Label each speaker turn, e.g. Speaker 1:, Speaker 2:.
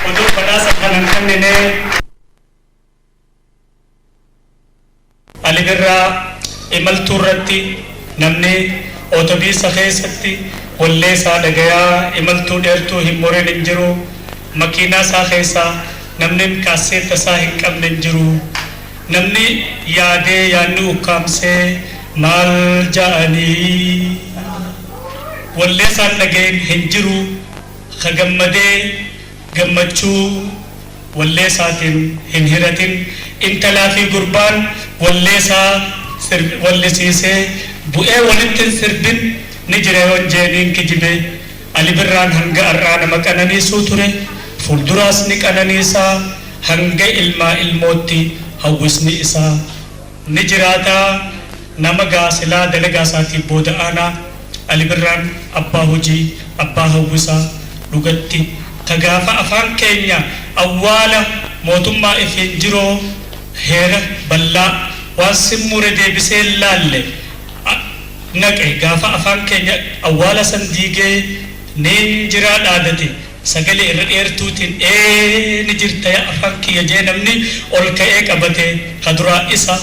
Speaker 1: Odoo badhaasa kana hin kennine Ali Birraa imaltuu irratti namni otobiisa keessatti wallee isaa dhagayaa imaltuu dheertuu hin murin hin jiru. Makiinaa isaa keessaa namni kaasseetta isaa hin qabne hin jiru. Namni yaadee yaadni ukkaamsee maal ja'anii wallee isaa hin dhagayin hin jiru. Ka gammadee gammachuu wallee isaatiin hin hiratin, intalaa fi gurbaan wallee isaa wallisiisee bu'ee walitti hin sirbin ni jira yoon je'e niin kijibe. Ali Birraan hanga ar'aa nama qananiisuu ture, fuulduraas ni qananiisa, hanga ilmaa ilmootti hawwisni isaa ni jiraata. Nama gaa silaa dalagaa isaatiif booda aanaa. Ali Birraan abbaa hojii, abbaa hawwisaa dhugatti ka gaafa afaan keenya awwaala mootummaa ifiin jiroo heera ballaa waan simmure deebisee hin laalle naqe gaafa afaan keenya awwaala san diigee niin jiraa dhaadate sagalee irra dheertuutiin ee ni jirta yaa afaan kiyya jee namni ol ka'ee qabate ka duraa isa.